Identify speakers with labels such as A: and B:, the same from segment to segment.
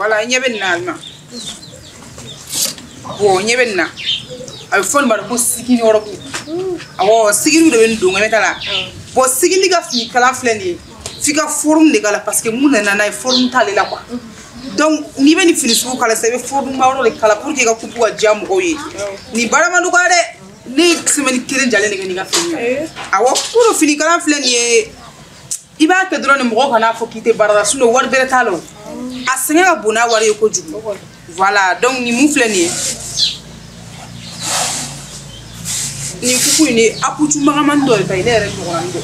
A: Voilà, ɲɛ bɛ nin na Alima. Bon, ɲɛ bɛ nin na. A bɛ fɔ nin ma ko sigini robe. Awɔ, sigini de bɛ nin don ŋɛnɛ ta la. Bon, sigini ka fini kalan filɛ nin ye. F'i ka forme de k'a la parce que mun nana n'a ye forme t'ale la quoi. Donc n'i bɛ nin fini sugu kala sisan i bɛ forme ba yɔrɔ de kala pour que i ka coupe ka diya mɔgɔw ye. Nin baara man nɔgɔya dɛ. Ne ye semaine kelen jalen de kɛ nin ka fini na. Awɔ, pour fini kalan filɛ nin ye. I b'a kɛ dɔrɔn ni mɔgɔw kan'a fɔ k'i tɛ baara la sinon wari bɛrɛ t'a la o. A sɛgɛn ka bon n'a wari ye kojugu. Voilà, donc nin mun filɛ nin ye. Nin kuku in de aputu magamani dɔ de ta ye ne yɛrɛ ɲɔgɔnna dɔ.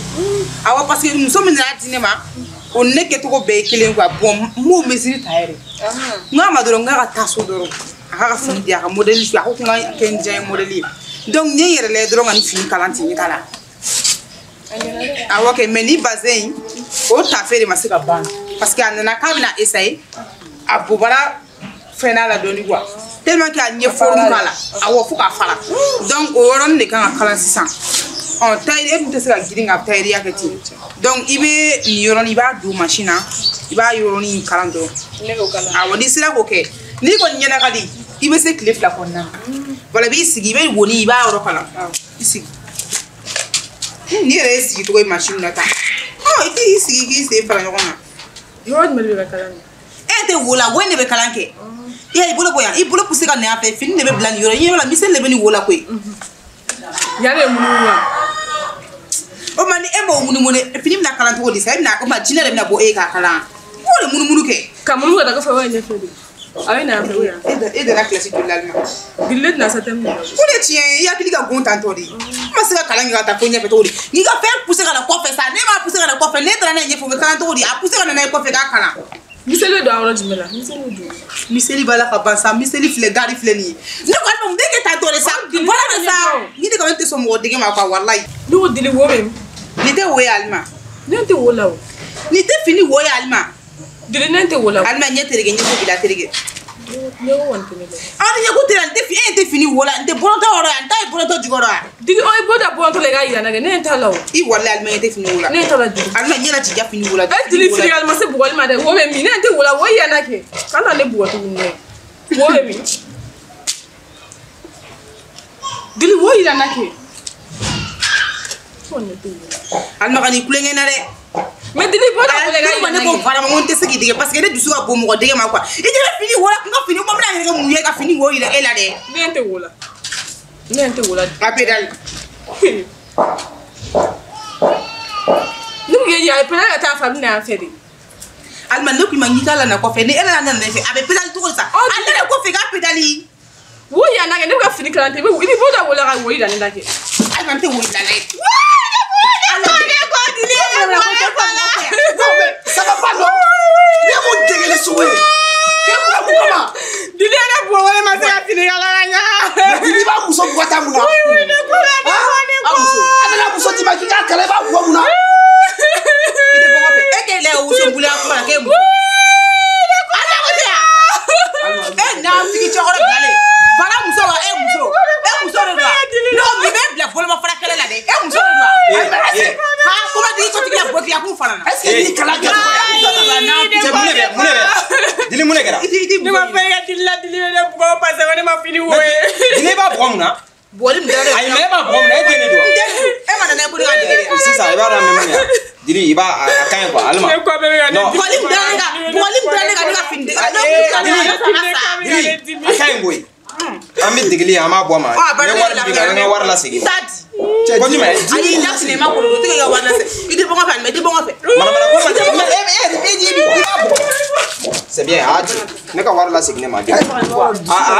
A: Awɔ, parce que muso min nana di ne ma o ni ne kɛcogo bɛɛ ye kelen quoi. Bon, n b'o mesure ta yɛrɛ. N k'a ma dɔrɔn n k'a ka taa so dɔrɔn. A k'a ka fini di a ka modèle su a ko ko n ka kɛ n diya ye modèle ye. Donc n ye n yɛrɛ lajɛ dɔrɔn ka nin fini kalan ten n ta la. Awɔ kɛ, mais ni bazin in o tafe de ma se ka ban parce que a nana k'a bɛna essayer a bobara fɛn n'a la dɔɔni quoi. Tellement que a ɲɛ forme k'a la. Awɔ, fo k'a fara. Donc o yɔrɔnin de kan ka kalan sisan. Ɔ, tailleur e dun tɛ se ka girin ka tailleur kɛ ten. Donc i bɛ nin yɔrɔnin i b'a don machine na i b'a yɔrɔnin kalan dɔrɔn.
B: Ne b'o kalan.
A: Awɔ, n'i sera k'o kɛ n'i kɔni ɲɛna ka di i bɛ se tile 2 kɔnɔna na. Voilà, i b'i sigi i bɛ woni i b'a yɔrɔ kalan. I sigi. N'i yɛrɛ ye sigi cogo ye machine na tan. Ɔ, i t'i sigi k'i sen fara ɲɔgɔn kan.
B: Yɔrɔ jumɛn de bɛ kalan kɛ?
A: E tɛ wo la, wo in de bɛ kalan kɛ. I y'a ye i bolo bɔ yan, i bolo poussé ka na yan fɛ, fini de bɛ bila nin yɔrɔ in, i ɲɛ b'a la miseli de bɛ nin wo la koyi.
B: Yan de ye munumunu wa?
A: O ma ni e m'o munumunu, fini bɛna kalan cogo di sa? E bɛna o ma jinɛ de bɛna bɔ e ye k'a kalan. I b'o de munumunu kɛ.
B: Ka munumunu ka taa kɔfɛ wa ɲɛfɛ de? A bɛ na yan fɛ ou yan?
A: E donna kilasi joli la Alima?
B: Dili ne tɛna se thème na.
A: O de tiɲɛ ye, i hakili ka bon tantɔ de. I ma se ka kalan kɛ ka taa fo ɲɛfɛ cogo di? N'i ka fɛn poussé ka na kɔfɛ sa, ne m'a poussé ka na kɔfɛ, ne taara n'a ye ɲɛfɛ, o bɛ kalan cogo di? A poussé ka na n'a ye kɔfɛ k'a kalan.
B: Miseli bɛ don a yɔrɔ jumɛn la? Miseli bɛ don.
A: Miseli b'a la ka ban sa, miseli filɛ gari filɛ nin ye. Ne ko Alima mun bɛ kɛ tantɔ de sa? Bɔra de sa. Ni ne kɔni tɛ sɔn mɔgɔ dege ma quoi walayi.
B: Ne ko Dili wo bɛ min?
A: Nin tɛ wo ye Alima.
B: Ne tɛ wo la o.
A: Nin tɛ fini wo ye Alima.
B: Dili ne tɛ wo la.
A: Alima ɲɛ tereke ɲɛko b'i la tereke.
B: Ne ko kɔni tɛ ne la.
A: Aw ni ɲɛko tɛ la, e tɛ fini wo la, n tɛ bɔlɔntɔ yɔrɔ yan, n ta ye bɔlɔntɔ jukɔrɔ yan.
B: Dili ɔ i bɔ da bɔlɔntɔ la i k'a yira n na kɛ, ne t'a la o.
A: I walayi Alima ɲɛ tɛ fini wo la.
B: Ne t'a la Dili.
A: Alima ɲɛ la jija fini wo la.
B: E Dili fini Alima se bugɔli ma dɛ, wo bɛ min? Ne tɛ wo la, wo yira n na kɛ. Kana ne bugɔ tuguni dɛ. Wo bɛ min? Dili wo yira n na kɛ. Ko ne tɛ wo la.
A: Alima ka n'i kulonkɛ n na dɛ.
B: Mais Dili bɔ da wo la i k'a yira n na kɛ.
A: Ne ko vraiment n ko n tɛ se k'i dege parce que ne dusu ka bon mɔgɔ dege ma quoi. I ɲɛ bɛ fini wo la, n ka fini ko n bɛna kɛ mun ye ka fini wo yira e la dɛ.
B: Ne tɛ wo la. Ne tɛ wo la.
A: A pédale.
B: Ne ko ye a pédale ka taa fan min na yan fɛ de.
A: Alima ne ko i ma k'i k'a la na kɔfɛ ni e la nana ne fɛ a bɛ pédale cogo di sa? A nana kɔfɛ k'a pédale.
B: Wo yira n na kɛ, ne bɛ ka fini kalan ten, i bɛ bɔ da wo la ka wo yira ne la kɛ.
A: Alima n tɛ wo yira la dɛ.
C: Ça va pas non? Ne ko degeli sugu ye. K'e bugɔ mun kama?
B: Dili ye ne bugɔ ko ne ma se ka fini kala ka ɲa.
C: Dili b'a muso bugɔ ta mun na?
B: Oui, ne ko la, ne ko, ne ko.
C: A muso. A nana muso d'i ma k'i k'a kala i b'a bugɔ mun na?
A: I tɛ bɔ kɔfɛ. E k'e lajɛ woso bulu kuma la k'e muso. Ala ko tɛ yan. E nafigi cɛkɔrɔba bilalen. Bana muso wa e muso. E muso de don wa? Ne ko min bɛ bila bolomafara kɛlɛ la dɛ. E muso de don wa? Ha kuma di sotigi la bɔ k'i kun fana na.
C: Est-ce que n'i kalan kɛ cogo ye?
D: Cɛ mun de bɛ mun de bɛ? Dili mun de kɛra?
B: Ne ma fɛn kɛ Dili la, Dili bɛ ne bugɔ parce que ne ma fini wo ye.
D: Dili b'a bugɔ mun na?
A: Bugɔli min dara ne.
D: Ayi mais e b'a bugɔ mun na? E den de don wa?
A: E ma na n'a ye ko ne ka dege dɛ.
D: Sisan i b'a dɔn an bɛ mun kɛ? Dili i b'a a ka ɲi quoi Alima.
B: Ne kɔ bɛɛ bɛ ka ne dimi.
A: Bugɔli min dara ne kan, bugɔli min dara ne kan ne ka fini dege.
D: Dili a ka ɲi koyi. An bɛ degeli an b'a bɔ a ma. Ne wari b'i la, n ka wari lasegin.
A: T'a di.
D: Ko jumɛn?
A: Ayi i da fini ma kolo, o tɛ k'i ka wari lasegin. I tɛ bɔ n kɔfɛ Alima, i tɛ bɔ n kɔfɛ.
D: Manamana ko ma tɛ mais e i b'a bugɔ. C'est bien, a jɛ. Ne ka wari lasegin ne ma. A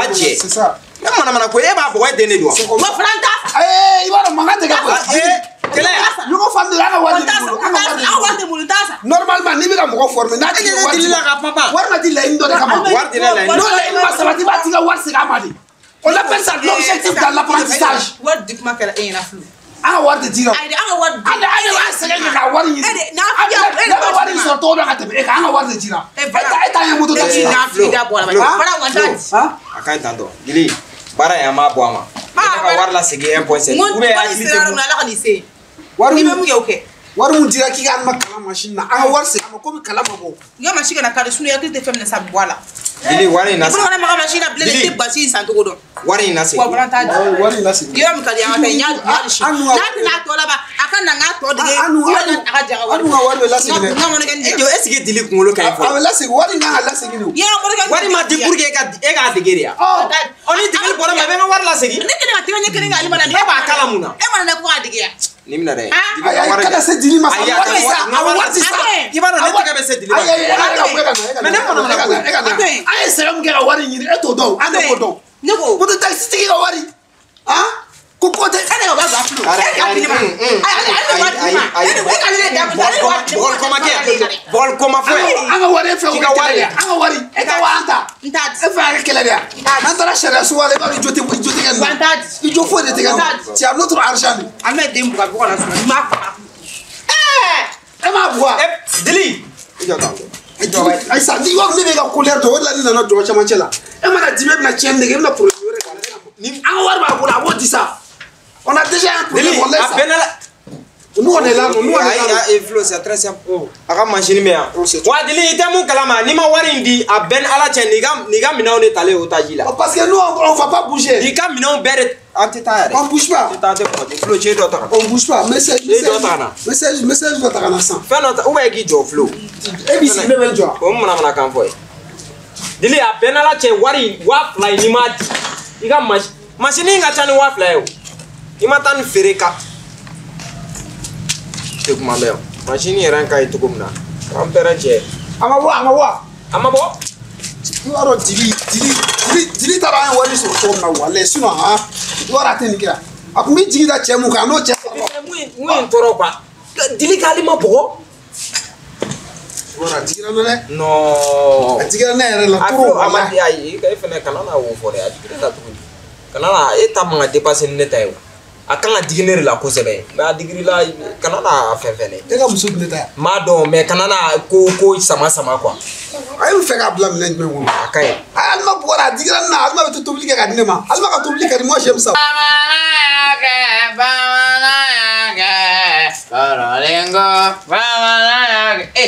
D: jɛ.
C: C'est ça.
D: Ne manamana ko e b'a bugɔ e den de don wa?
A: Wa fana n t'a san.
C: Ee i b'a dɔn mankan tɛ kɛ koyi.
D: Kɛlɛ.
C: Ɲɔgɔn faamu de an ka wari
A: N t'a san,
C: de bolo.
A: n t'a san, an ka wari tɛ bolo, n t'a san.
C: Normalement n'i bɛ ka mɔgɔ former n'a tigi ye wari
D: Dili la ka pan.
C: Wari ma di laɲini dɔ de kama.
D: Wari dila laɲini.
C: N'o laɲini ma sabati i b'a tigi ka wari segin a ma de. On appelle ça l'objectif dans l'apprentissage.
A: Wari di kuma kɛra e ɲɛna fulu.
C: An ka wari de dira.
A: Ayi an ka wari di.
C: An de b'a sɛgɛn kɛ ka wari ɲini.
A: E de n'a
C: An
A: fi
C: de
A: e
C: ne bɛ wari sɔrɔ cogo dɔ ka tɛmɛ e kan, an ka wari de dira.
A: E
C: E ta ye moto taxi
A: E
C: la.
A: n'a fi da bɔ a la. Fara wa t'a di.
D: A ka ɲi tantɔ. Dili baara in an b'a bɔ a ma. Ne ka wari lasegin 1.7.
A: N ko
D: Ou bien
A: wari
D: hakili
A: sera
D: tɛ
A: yɔrɔ min na Ala ka n'i se.
C: Wari
A: N'i bɛ mun kɛ o kɛ.
C: Wari mun dira k'i ka ma kalan machine na, an ka wari segin a ma komi kalan ma bɔ.
A: I ka machine kana kari sinon i hakili tɛ fɛn min na sa a bɛ bɔ a la.
D: Dili wari in na.
A: I bolo kana maga machine na bilen dɛ, i tɛ basi in san cogo dɔn.
D: Wari in na segin.
A: Wa fana t'a di.
C: Wari in lasegin.
A: Yɔrɔ min ka di an ka taa n y'a di sini. N'a tɛna a tɔ laban a ka na n k'a tɔ dege. A ka ja ka wari.
C: An dun ka wari bɛ lasegin dɛ.
A: N ka mɔnɛ kɛ nin
D: E jɔ est ce que Dili kunkolo ka ɲi fɔlɔ?
C: A bɛ lasegin, wari in kan ka lasegin de.
A: Yɔrɔ mɔnɛ kɛ nin
D: Wari ma di pour que e k'a dege de ya. Ɔ ni degeli bɔra ma i bɛ n ka wari lasegin.
A: Ne kelen ka tɛgɛ ɲɛ kelen kɛ ale ma na.
D: E b'a kala mun na?
A: E ma na ne ko k'a dege ya.
D: Nin minɛ dɛ.
C: Ayi, kana se Dili ma sa. Wari sa, a wari ti sa.
D: I b'a dɔn ne tɛgɛ bɛ se Dili ma.
C: Ayi, ayi, e ka na.
D: Mais ne kɔnɔ mana ko.
C: E ka na. An ye sɛgɛn min kɛ ka wari ɲini, e t'o dɔn, an de b'o dɔn.
A: Ne ko.
C: Moto taxi tigi ka wari. Han? Ko ko tɛ.
A: E de ka wari b'a filo. E k'a di ne ma. Ayi, ale de wari di ne ma. E de k'ale de da ale de wari di ne ma.
D: Bɔgɔli kɔma kɛ. Bɔgɔli kɔma fɔ ye.
C: An ka wari e fɛ o kɛ kɛlɛ de ye. An ka wari e ka wari an ta.
A: N t'a di.
C: E fɛ a kɛ kɛlɛ de ye. N'an taara sariya so la i b'a dɔn i jo tɛ i jo tɛ kɛ nin na.
A: N t'a di.
C: I jo foyi de tɛ kɛ nin na. C'est à notre argent de.
A: An bɛ den bugɔ a bɛ bɔ ka na sɔrɔ n m'a faga. Ɛɛ.
C: E m'a bugɔ.
D: Dili. I jɔ tan.
C: Ayi sa, n'i yɔrɔ ne bɛ ka colère dɔn, o de la ne nana jɔ camancɛ la. E mana dimi e bɛna tiɲɛni de kɛ, e bɛna problème wɛrɛ k'a la. An ka wari b'a bolo, a b'o di sa. On a déjà un problème, on laisse ça. Nous on est là, nous on est là.
D: Ayi, Flo, c'est très simple. A ka machine bɛ yan. Wa Dili, i tɛ mun kalama, n'i ma wari in di, a bɛɛ ni Ala cɛ, n'i ka minɛnw de talen otage la.
C: Parce que nous on va pas bouger.
D: N'i ka minɛnw bɛɛ de an tɛ taa yɛrɛ.
C: On bouge pas.
D: An tɛ taa, an tɛ kɔn. Flo, cɛ dɔ ta ka na.
C: On bouge pas. Mais c'est message dɔ ta ka na sisan.
D: Fɛn dɔ ta, ou bien i k'i jɔ Flo.
C: E b'i sigi ne bɛ n jɔ.
D: O manamanakan fɔ ye. Dili, a bɛɛ ni Ala cɛ, wari 2000 in n'i m'a di, i ka machine in ka ca ni 2000 ye o. I ma taa nin feere ka. Tɛ kuma mɛn o. Machine yɛrɛ ka ɲi cogo min na, an pɛrɛn cɛ.
C: A ma bɔ, a ma bɔ.
D: A ma bɔ.
C: I b'a dɔn Dili taara an ye wari sɔrɔ cogo min na walayi sinon han i b'a dɔn a tɛ nin kɛ yan. A kun bɛ jigi da cɛ mun kan a n'o cɛ sɔrɔ.
D: Mun ye n tɔɔrɔ quoi. Dili k'ale ma bugɔ.
C: I b'a dɔn a digira n na dɛ.
D: Non.
C: A digira ne yɛrɛ la trop
D: walayi. A ma di ayi e fɛnɛ kana na o fɔ dɛ, a digira la cogo di. Kana na e ta man ka dépasser ni ne ta ye o. A kan ka digi ne de la kosɛbɛ mais a digir'i la kana na fɛn fɛn dɛ.
C: E ka muso dun ne ta yan.
D: N b'a dɔn mais kana na ko sama sama quoi.
C: A ye n fɛ k'a bila minɛn jumɛn kɔnɔ.
D: A ka ɲi.
C: Ayi Alima bugɔra a digira ne na, Alima bɛ to tobili kɛ ka di ne ma. Alima ka tobili ka di, moi j'aime ça.
E: Bamananya kɛ, bamananya kɛ, kɔrɔlen ko, bamananya kɛ.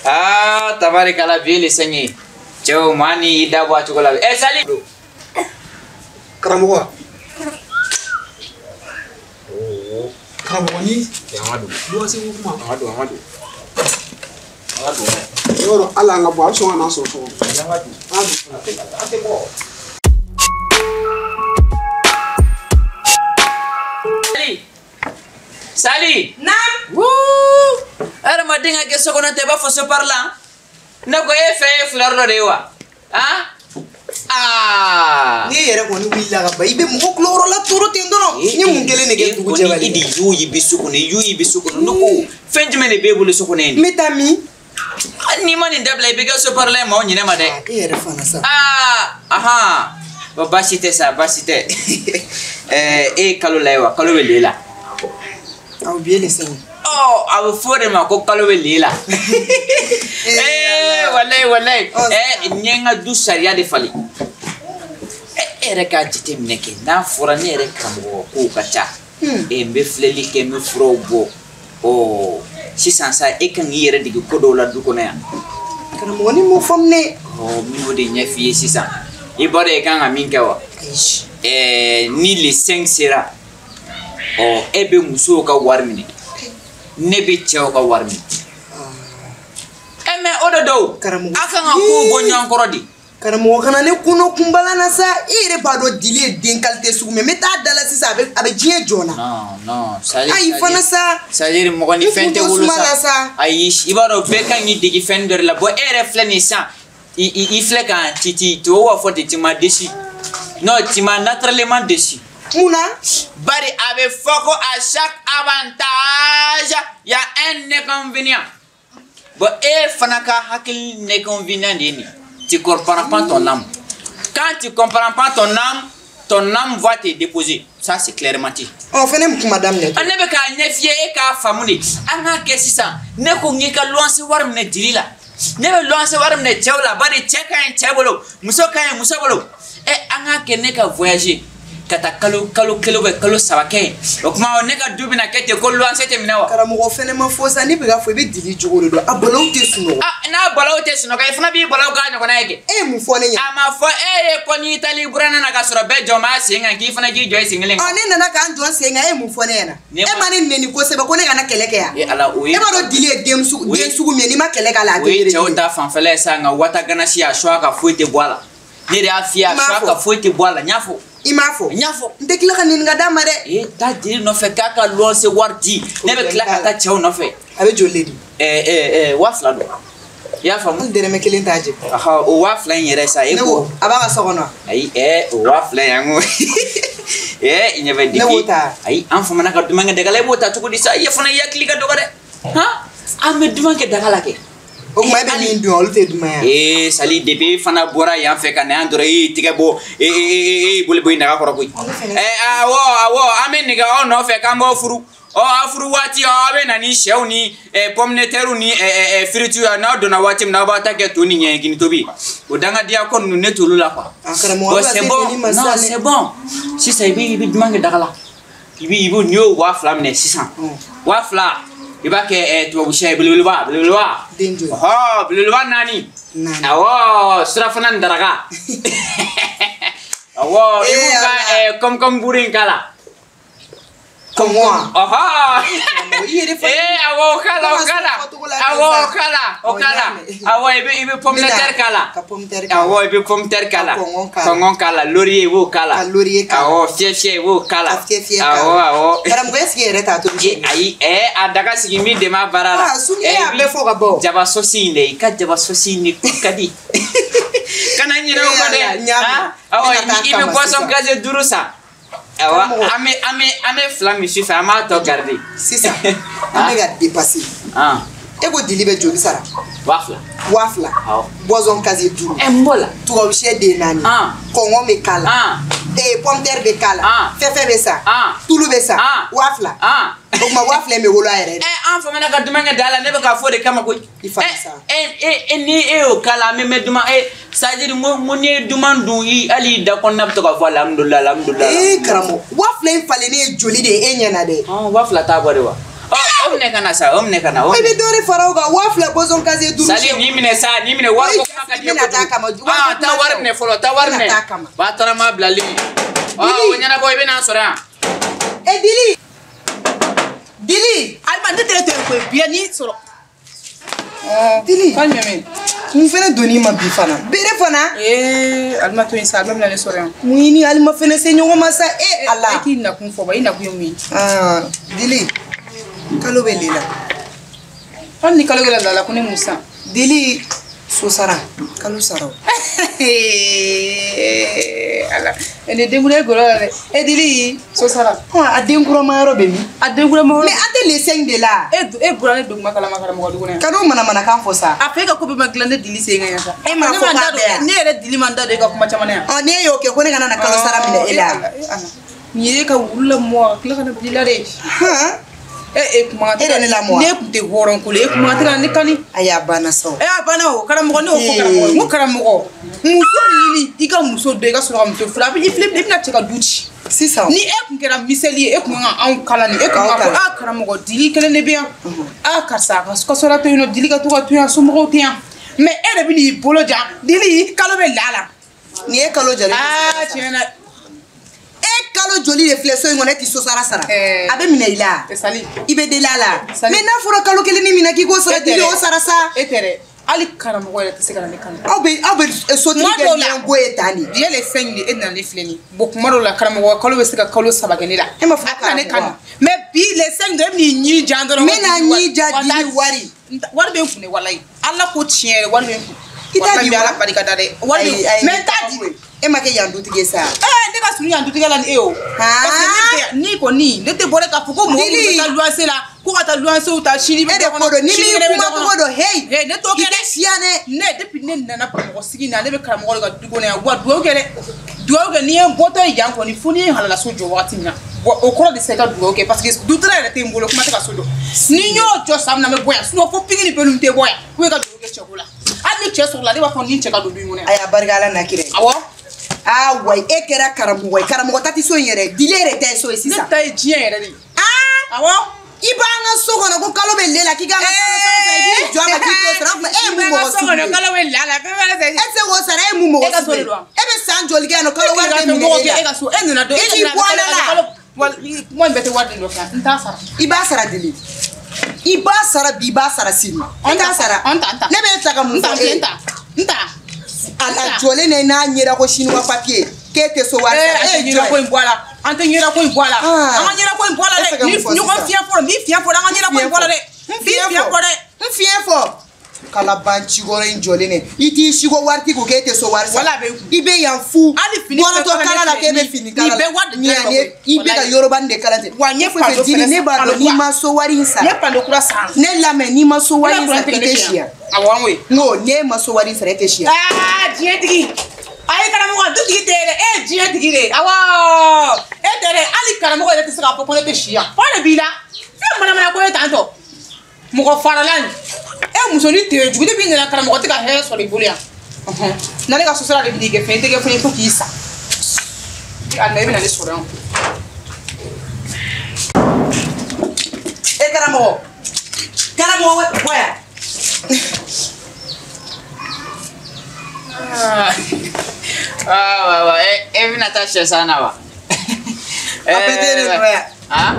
E: Aa tabarikala bi ye le sɛŋɛ ye. Cɛw maa ni i da bɔ a cogo la. Sali.
C: Karamɔgɔ. Karamɔgɔ ni.
D: An ka don.
C: Luwanse ko kuma.
D: An ka don, an ka don. An ka don.
C: I b'a dɔn hali an ka bɔ a bɛ sɔn ka n'an sɔrɔ so kɔnɔ.
D: An ka don.
C: An ka don.
D: An tɛ bɔ.
E: Sali. Sali.
A: Naam.
E: Wuu. Adamaden ka kɛ so kɔnɔ tɛ i b'a fɔ so pari la. Ne ko e fɛ ye fleur dɔ de ye wa? Han? Aa.
D: N'i yɛrɛ kɔni wulila ka ban i bɛ mɔgɔ kulokɔrɔla tɔɔrɔ ten dɔrɔn. N ye mun kelen de kɛ dugu jɛbali.
E: E de y'o ye bɛ so kɔnɔ, y'o ye bɛ so kɔnɔ. Ne ko fɛn jumɛn de b'e bolo so kɔnɔ yen?
D: N bɛ taa min?
E: N'i ma nin dabila i bɛ kɛ so pari la ye maaw ɲinɛ ma dɛ.
D: E yɛrɛ fana sa.
E: Aa ahan. Bon baasi tɛ sa, baasi tɛ. Ɛɛ e ye kalo la ye wa? Kalo bɛ le la.
D: Awɔ bi ye le sɛgɛn.
E: Ɔ a bɛ fɔ o de ma ko kalo bɛ le la. Walayi walayi. N ye n ka du sariya de falen. E yɛrɛ k'a jateminɛ kɛ n'a fɔra ne yɛrɛ karamɔgɔ kow ka ca. N bɛ filɛli kɛ n bɛ furaw bɔ. Ɔ sisan sa e kan k'i yɛrɛ dege ko dɔw la du kɔnɔ yan.
D: Karamɔgɔ ni m'o faamu dɛ.
E: Ɔ n bɛn'o de ɲɛf'i ye sisan. I b'a dɔn i kan ka min kɛ wa? Ni le 5 sera, ɔ e bɛ musow ka wari minɛ. Ne bɛ cɛw ka wari minɛ. Mais o de don.
D: Karamɔgɔ.
E: A kan ka kow bɔ ɲɔgɔn kɔrɔ de.
D: Karamɔgɔ kana ne kɔnɔ kunbala na sa, e yɛrɛ b'a dɔn Dili ye den qualité sugu min ye, n bɛ taa da la sisan a bɛ diɲɛ jɔ n na.
E: Non non c'est-à-dire.
D: Ayi fana sa.
E: C'est-à-dire mɔgɔ ni fɛn tɛ wolo
D: sa.
E: Ayi i b'a dɔn bɛɛ kan k'i dege fɛn dɔ de la. Bon e yɛrɛ filɛ nin ye sisan, i filɛ ka ti tubabu b'a fɔ ten tu m'as déçu. Non tu m'as naturellement déçu.
D: Mun na?
E: Bari a bɛ fɔ ko à chaque avantage il y a un inconvénient. Bon e fana ka hakili inconvénient de ye nin ye. Tu ne comprends pas ton âme. Quand tu ne comprends pas ton âme va te déposer. Ça, c'est clairement dit.
D: Oh, fais même madame. Ne
E: bɛ k'a ɲɛf'i ye e k'a faamu de. An k'a kɛ sisan. Ne ko n k'i ka luwanse wari minɛ Dili la. Ne bɛ luwanse wari minɛ cɛw la. Bari cɛ ka ɲi cɛ bolo, muso ka ɲi muso bolo. Ɛ an k'a kɛ ne ka voyager. Ka taa kalo kalo kelen ou bien kalo 3 kɛ yen. O tuma ne ka du bɛna kɛ ten ko luwanse tɛ minɛ wa?
F: Karamɔgɔ fɛnɛ ma fɔ sa, ne bɛ k'a fɔ i bɛ dili jogo de dɔn. A balawu tɛ sunɔgɔ.
E: Ah, n'a balawu tɛ sunɔgɔ, i fana b'i balawu k'a ɲɔgɔnna ye kɛ.
F: E ye mun fɔ ne ɲɛna?
E: A ma fɔ e ye ko n'i taara i buranna na k'a sɔrɔ bɛɛ jɔ b'a sen kan k'i fana k'i jɔ i sen kelen kan.
F: Ɔ, ne nana k'an jɔ n sen kan, e ye mun fɔ ne ɲɛna? E ma ne nɛni kosɛbɛ ko ne kana kɛlɛ kɛ yan.
E: E Ala, o ye.
F: E b'a dɔn dili ye den sugu min ye, n'i ma kɛlɛ k'a la a tɛ
E: O ye
F: yɛrɛ.
E: cɛw ta fanfɛla ye sa, nka wata ganasi a suwa ka foyi tɛ bɔ a la. Ne de y'a f'i ye a suwa ka foyi tɛ bɔ a la, n y'a fɔ.
F: I m'a fɔ.
E: N y'a fɔ.
F: N tɛ tila ka ɲininka d'a ma dɛ.
E: E taa jeli nɔfɛ k'a ka luwanse wari di. Ne bɛ tila ka taa cɛw nɔfɛ.
F: A bɛ joli de di?
E: 2000 don. I y'a faamu?
F: Hali dɛrɛmɛ kelen t'a jɛ.
E: Ɔhɔ, o 2000 in yɛrɛ sa e
F: ko. A b'a ka so kɔnɔ.
E: Ayi, o 2000 in an ko. I ɲɛ bɛ
F: Ne b'o ta.
E: Ayi, an famana ka duman kɛ daga la, e b'o ta cogo di sa? I fana i hakili ka dɔgɔ dɛ. Han? An bɛ duman kɛ daga la kɛ.
F: O tuma e bɛ min dun olu tɛ duman
E: ye. Sali depuis e fana bɔra yan fɛ ka na yan dɔrɔn e y'i tigɛ bɔ e e boli bɔ i naga kɔrɔ koyi. Awɔ awɔ, an bɛ nɛgɛ aw nɔfɛ k'an b'aw furu. Ɔ, aw furu waati aw bɛ na ni sɛw ni pomme de terre ni frites ye, n'aw donna waati min na aw b'a ta kɛ to ni ɲɛɲɛkini tobi. O dangadenya ko ninnu ne t'olu la quoi.
F: Karamɔgɔ,
E: c'est bon, non c'est bon. Sisan i bɛ duman kɛ daga la. I bɛ n'i y'o 2000 minɛ sisan. 2000. I b'a kɛ tubabu sɛ belebeleba belebeleba.
F: Den joli?
E: Ɔhɔ, belebeleba 4. Awɔ, surafana ni daraka. Awɔ, i b'u ka kɔmkɔm buru in k'a la.
F: Kɔngɔ.
E: Ɔhɔ. Awɔ, o k'a la, o k'a la. Awɔ, o k'a la, o k'a la. Awɔ, i bɛ pomme de terre k'a la.
F: Ka pomme de terre k'a la.
E: Awɔ, i bɛ pomme de terre k'a la.
F: Kɔngɔ
E: k'a la, laurier i b'o k'a la.
F: Ka laurier k'a la.
E: Awɔ, fiyɛ fiyɛ i b'o k'a la.
F: Ka fiyɛ fiyɛ k'a la.
E: Awɔ, awɔ.
F: Karamɔgɔ, est-ce que e yɛrɛ t'a tobi?
E: Ayi, a daga sigi n b'i dɛmɛ a baara la.
F: Ah, sumi e y'a bɛɛ fɔ ka ban.
E: Jaba sosi in dɛ, i ka jaba sosi in de ka di. Kana ɲinɛ o kɔ dɛ. Awɔ, i bɛ boisson gazeuse 5 san. Awɔ, an bɛ 2 min sufɛ, an b'a tɔ garder.
F: Sisan, an bɛ ka dépasser. E ko dili bɛ joli sara?
E: 2000.
F: 2000.
E: Awɔ.
F: Boisson gazeuse 5.
E: N b'o la.
F: Tubabu sɛ den 4. Kɔngɔ bɛ k'a la. Pomme de terre bɛ k'a la. Fɛn bɛ san. Tulu bɛ san. 2000. O tuma 2000 in bɛ wolo a yɛrɛ de.
E: An famana ka duman kɛ da la, ne bɛ k'a fɔ o de kama koyi.
F: I fa sa.
E: Ni e y'o k'a la, an bɛ mɛn duman c'est à dire n ko n'i ye duman dun, i hali i da kɔnɔna bɛ to k'a fɔ alhamdulilayi alhamdulilayi.
F: Karamɔgɔ, 2000 in falenni ye joli de ye e ɲɛna dɛ?
E: 2000 t'a bɔ de wa? O minɛ ka na sa, o minɛ ka na.
F: I bɛ dɔ de fara o kan, 2000 boisson gazeuse 5.
E: Sali, nin minɛ sa, nin minɛ, wari ko kuma ka di n ye kojugu. Ah, taa wari minɛ fɔlɔ, taa wari minɛ. Ba taara bilalen. O ɲɛnabɔ, i bɛ n'a sɔrɔ yan.
F: Dili. Dili.
A: Alima, ne tɛ to yen koyi, bi n'i sɔrɔ.
F: Dili.
A: K'a ɲɛ.
F: Mun fɛnɛ donn'i ma bi fana? Bere fana?
A: Alima to yen sa, Alima bɛna ne sɔrɔ yan.
F: Mun y'i ni Alima fɛnɛ se ɲɔgɔn ma sa, Ala.
A: E k'i nakun fɔ ba, i nakun ye mun ye?
F: Dili, kalo bɛ le la.
A: Hali ni kalo kɛra la ko ne mun san?
F: Dili, so sara, kalo sara o.
A: Ala, nin denkura ye gɔlɔ la dɛ. Dili, so sara.
F: A denkurama yɔrɔ bɛ min?
A: A denkurama yɔrɔ.
F: Mais an tɛ le 5 de la.
A: E bɔra ne duguma kalama karamɔgɔ du kɔnɔ yan.
F: Ka n'o manamanakan fɔ sa.
A: A fɛ e ka ko bɛɛ ma dilan ne dili sen kan yan sa.
F: E m'a fɔ k'a bɛɛ yan.
A: Ne yɛrɛ dili man da don e ka kuma caman na yan.
F: Ɔ, n'e y'o kɛ ko ne kana na kalo sara minɛ e la.
A: Nin ye e ka wulu la mɔ, ka tila ka na bila i la dɛ. Kuma
F: E de ne lamɔ wa?
A: Ne tun tɛ hɔrɔn ko la, e kuma tɛ ka ne kani.
F: Ayi, a banna sa o.
A: A banna o, karamɔgɔ, ne y'o fɔ karamɔgɔ ye. N ko karamɔgɔ, muso ɲini, i ka muso dɔn, i ka sɔrɔ ka muso furu. A bɛ i filɛ, i bɛna cɛ ka du ci.
F: Sisan.
A: Ni e kun kɛra miseli ye, e kun kan ka anw kalan nin, e kun kan ka fɔ, a karamɔgɔ, dili kelen de bɛ yan. A karisa, a ka kasɔrɔ to yen nɔ, dili ka to ka to yan, somɔgɔw tɛ yan. Mais e de bɛ n'i bolo jan, dili kalo bɛ la la.
F: Nin ye kalo joli ye?
A: Aa, tiɲɛ na.
F: Kalo joli de filɛ so in kɔnɔ, e tɛ so sara sara. A bɛ minɛ i la.
A: Sali.
F: I bɛ deli a la. Mais n'a fɔra kalo kelen ni minɛ k'i k'o sara, dili o sara sa.
A: E tɛ dɛ. Hali karamɔgɔ yɛrɛ tɛ se ka na ne kanu.
F: Aw bɛ sotigi kɛ ɲɛngo ye tan de.
A: Diɲɛ le 5 de e nana ne filɛ nin ye. Bon, kuma dɔw la karamɔgɔ kalo bɛ se ka kalo 3 kɛ ne la.
F: E ma fɔ
A: a tɛna ne kanu. Mais bi le 5 de e bɛ n'i ɲi jan dɔrɔn.
F: N bɛ na ɲi ja dili wari.
A: Wari bɛ n kun dɛ walayi. Ala ko tiɲɛ yɛrɛ wari bɛ n kun.
F: I t'a di wa?
A: Ala barika da dɛ. Wari bɛ n kun. Mais n t'a di.
F: E ma kɛ yan dutigi ye sa.
A: Ne ka surun yan dutigi la ni e o. Parce que ne bɛ ni kɔni ne tɛ bɔ dɛ k'a fɔ ko mɔgɔ minnu bɛ taa luwanse la ko ka taa luwansew ta sini bɛ
F: E de ko don ni m'i kuma cogo dɔn heyi.
A: Ne t'o kɛ dɛ.
F: I tɛ siya dɛ.
A: Ne depuis ne nana Bamakɔ sigi in na ne bɛ karamɔgɔ de ka du kɔnɔ yan wa dugawu kɛ dɛ. Dugawu kɛ n'i ye n bɔtɔ ye yan kɔni fo n'i ye halalaso jɔ wagati min na. Wa o kɔrɔ de sa i ka dugawu kɛ parce que dutara yɛrɛ tɛ n bolo kuma tɛ ka so jɔ. Ni n y'o jɔ san min na n bɛ bɔ yan sinon fo pikiri ni peluw tɛ bɔ yan ko e ka dugawu kɛ cɛko la. Hali ni cɛ sɔrɔla ne b'a fɔ ni cɛ ka don du in kɔnɔ yan.
F: Ayi a barika Ala na kira ye.
A: Awɔ.
F: Ah wayi e kɛra karamɔgɔ ye karamɔgɔ ta tɛ so in yɛrɛ dile yɛrɛ tɛ so ye sisan.
A: Ne ta ye diɲɛ yɛrɛ de ye.
F: Aa
A: awɔ.
F: I b'an ka so kɔnɔ ko kalo bɛ le la k'i k'an ka kalo sara sara i b'i jɔ a ma k'i t'o sara o tuma e ye mun mɔgɔ sugu ye.
A: Kalo bɛ la la fɛn wɛrɛ tɛ.
F: E tɛ se k'o sara e ye mun mɔgɔ sugu ye. E bɛ san joli kɛ yan nɔ kalo wari tɛ minɛ e la.
A: E ka so e nana don
F: e k'i bɔ a la.
A: Kuma in bɛɛ tɛ wari de nɔfɛ n t'a sara.
F: I b'a sara deli. I b'a sara bi i b'a sara sini. N t'a sara.
A: N ta.
F: Ne bɛ e ta ka mun fɔ e ye.
A: N ta.
F: A jɔlen de n'a ɲɛra ko chinois papier k'e tɛ so wari sara.
A: E ye ɲɛra ko in bɔ a la. An tɛ ɲɛra ko in bɔ a la. An ka ɲɛra ko in bɔ a la dɛ. Ni ɲɔgɔn fiɲɛ fɔlɔ ni fiɲɛ fɔlɔ an ka ɲɛra ko in bɔ a la dɛ.
F: N fiɲɛ fɔ dɛ. N fiɲɛ fɔ. Kalaban cikɔrɔ in jɔlen de i t'i si ko wari t'i kun k'e tɛ so wari sara. I bɛ yan fu.
A: Hali fini
F: bɔrɔtɔ kala la k'e bɛ fini kala la. I bɛ ka yorobani de kala ten.
A: Wa n ye
F: pando fɛnɛ ne b'a dɔn n'i ma so wari in sara.
A: N ye pando kura san.
F: Ne lamɛn n'i ma so wari in sara i tɛ si yan.
A: Awɔ n ko ye.
F: N ko n'e ma so wari in sara e tɛ si yan.
A: Aa diɲɛ tigi. Ayi karamɔgɔ dutigi tɛ dɛ e ye diɲɛ tigi de awɔ e tɛ dɛ hali karamɔgɔ yɛrɛ tɛ se k'a fɔ ko ne tɛ si yan fɔ de b'i la fɛn manamana ko ye tan tɔ mɔgɔ farala nin e musonin tɛ jugu de b'i nana karamɔgɔ tɛ ka hɛrɛ sɔrɔ i bolo yan na ne ka sosara de bɛ n'i kɛ fɛn i tɛ kɛ fɛn ye fo k'i sa a na i bɛ na ne sɔrɔ yan.
F: E karamɔgɔ karamɔgɔ bɔ yan.
E: Ah, e bɛna taa sɛ san na wa?
F: A bɛɛ tɛ de nɔ yan.